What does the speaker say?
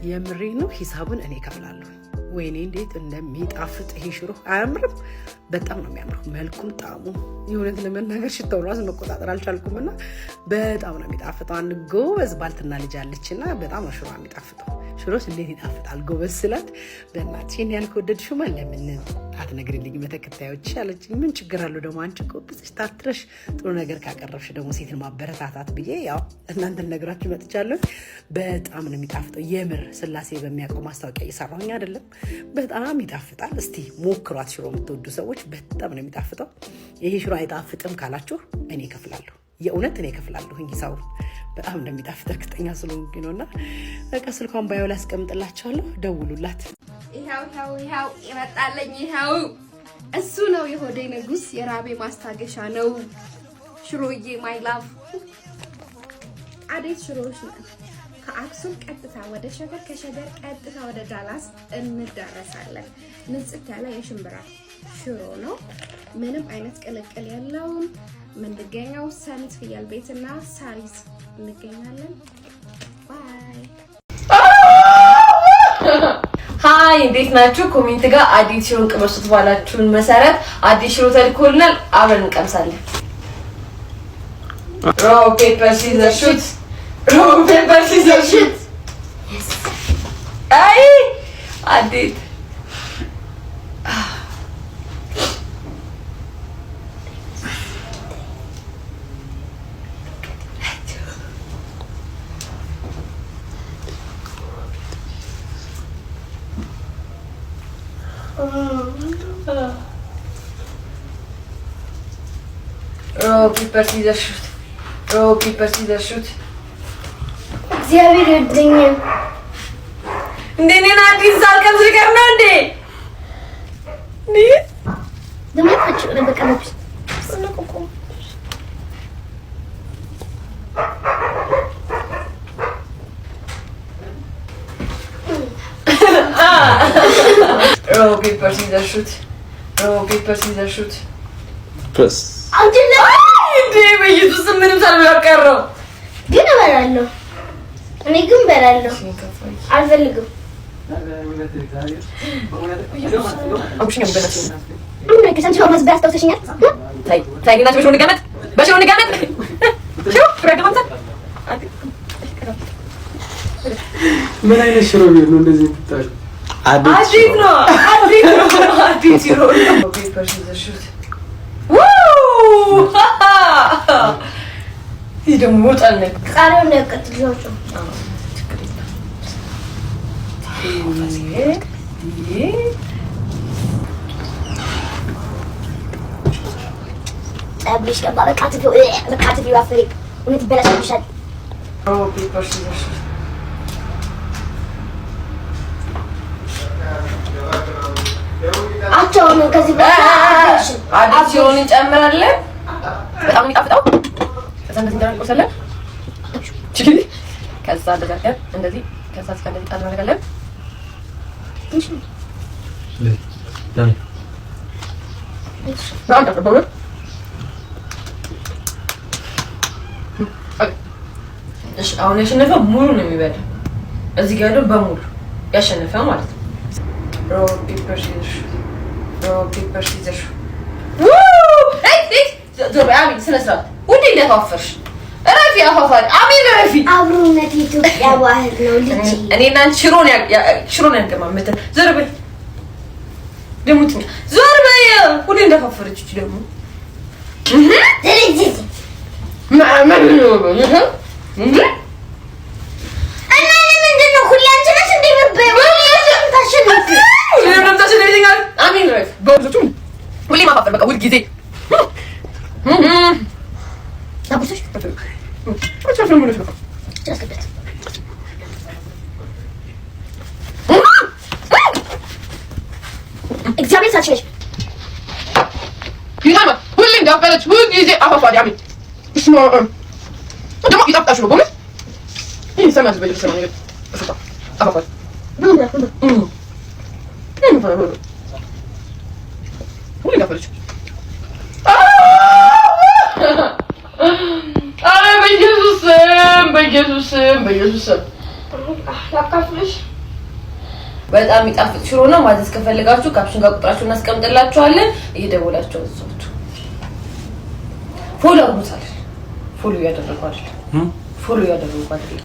የምሬ ነው። ሂሳቡን እኔ እከፍላለሁ። ወይኔ እንዴት እንደሚጣፍጥ ይሄ ሽሮ አያምርም? በጣም ነው የሚያምረው፣ መልኩም ጣዕሙ። የእውነት ለመናገር ሽታውን ራሱ መቆጣጠር አልቻልኩም እና በጣም ነው የሚጣፍጠው። አንድ ጎበዝ ባልትና ልጅ አለችና በጣም ነው ሽሮ የሚጣፍጠው። ሽሮስ እንዴት ይጣፍጣል ጎበዝ ስላት፣ በእናትሽ ይሄን ያህል ከወደድሽማ ለምን አትነግሪልኝም ለተከታዮች አለችኝ። ምን ችግር አለው ደግሞ አንቺ ጎበዝሽ ታትረሽ ጥሩ ነገር ካቀረብሽ ደግሞ ሴትን ማበረታታት ብዬ ያው እናንተን ነግራችሁ መጥቻለሁ። በጣም ነው የሚጣፍጠው። የምር ስላሴ በሚያውቀው ማስታወቂያ እየሰራሁኝ አይደለም። በጣም ይጣፍጣል። እስቲ ሞክሯት። ሽሮ የምትወዱ ሰዎች በጣም ነው የሚጣፍጠው። ይሄ ሽሮ አይጣፍጥም ካላችሁ እኔ እከፍላለሁ። የእውነት እኔ እከፍላለሁ ሂሳቡን። በጣም እንደሚጣፍጥ እርግጠኛ ስለሆንኩኝ ነው። እና በቃ ስልኳን bio ላይ አስቀምጥላችኋለሁ። ደውሉላት። ይኸው ይኸው ይኸው ይመጣለኝ። ይኸው እሱ ነው የሆዴ ንጉስ፣ የራቤ ማስታገሻ ነው። ሽሮዬ my love። አዴት ሽሮዎች ነን። ከአክሱም ቀጥታ ወደ ሸገር፣ ከሸገር ቀጥታ ወደ ዳላስ እንዳረሳለን። ንጽት ያለ የሽምብራ ሽሮ ነው። ምንም አይነት ቅልቅል የለውም። የምንገኘው ሰሚት ፍየል ቤትና ሳሪስ እንገኛለን። Bye። Hi፣ እንዴት ናችሁ? Comment ጋር አዲስ ሽሮን ቅመሱት ባላችሁን መሰረት አዲስ ሽሮ ተልኮልናል። አብረን እንቀምሳለን። Rock, paper, scissor, shoot። Rock, paper, scissor, shoot። አይ አዴት። Rock, paper, scissor, shoot። Rock, paper, scissor, shoot። እግዚአብሔር ይወደኛል። እንዴ እኔን አዲስ ሳልቀምስ ልቀር ነው እንዴ? እንዴ? ደግሞ በቃ። Rock, paper, scissor, shoot። Rock, paper, scissor, shoot። ፕረስ። እንዴ በኢየሱስ ምንም ሳልበላ ቀረው። ግን እበላለሁ። እኔ ግን እበላለሁ። አልፈልግም። አጉሽኛ በእናትሽ። ከሳንቺ ማዝበያ አስታውሰሽኛል። ታይ ታይ ግናች በሽሮ እንቀመጥ፣ በሽሮ እንቀመጥ። ሽሮ ሽሮ ያገባምታል። ምን አይነት ሽሮ ቤት ነው እንደዚህ የምትጣሉ? አዲስ ነው፣ አዲስ ነው፣ አዲስ ሽሮ ነው። Paper, scissor, shoot። ይህ ደግሞ ይወጣል ነው። ቃሪያውን እንዳያቃጥልሻቸው። ችግር የለም። ጠብሽ ገባ። በቃ ትፊው፣ በቃ ትፊው። አፍሬ እውነት ይበላሽብሻል። Rock, paper, scissor, shoot። አቻውን ከዚህ በኋላ አዲስ ሽሮን እንጨምራለን። በጣም የሚጣፍጠው። ከዛ እንደዚህ እንቆርሳለን። ከዛ እንደዚህ አድርገን እንደዚህ፣ ከዛ እስከ እንደዚህ ጣል እናደርጋለን። ለምን? በጣም ጣፍጥ በእውነት። እሺ አሁን ያሸነፈው ሙሉ ነው የሚበላው። እዚህ ጋር ያለው በሙሉ ያሸነፈ ማለት ነው። Rock, paper, scissor, shoot። Rock, paper, scissor, shoot። ዞር በይ አሚን፣ ስነ ስርዓት ውዴ፣ እንዳታፈርሽ እረፊ። አፋፋሪ አሚን እረፊ። አብሮነት የኢትዮጵያ ባህል ነው ልጅ። እኔ እና አንቺ ሽሮን ያገማመተን። ዞር በይ ደግሞ ዞር በይ ሁሌ እንዳፋፈረች እቺ ደግሞ። ድርጅት። እንዴ? እና ለምንድን ነው ሁሌ አንቺ ነሽ እንደ የምትበይው? ታሸንፊ። አሚን እረፊ። ሁሌ ማፋፈር በቃ ሁል ጊዜ። ታጉርሰሽ አስገቢያት። እግዚአብሔር ሳትሽ ነሽ። ሁሌ እንዳፈረች ሁል ጊዜ አፋፋሪ አሚን። ደግሞ ይጣፍጣል ሽሮ በእውነት። ይህ ይሰማል በየተሰማ ነገር አፋፋሪ። ሁሌ እንዳፈረች። ኧረ በኢየሱስ ስም፣ በኢየሱስ ስም፣ በኢየሱስ ስም። ለካ ላካፍልሽ። በጣም የሚጣፍጥ ሽሮ ነው። ማዘዝ ከፈለጋችሁ caption ጋር ቁጥራችሁን እናስቀምጥላችኋለን። እየደወላችሁ አዘዟቸው። Follow አድርጉታል። Follow እያደረጉ አይደለም። Follow እያደረጉ አይደለም።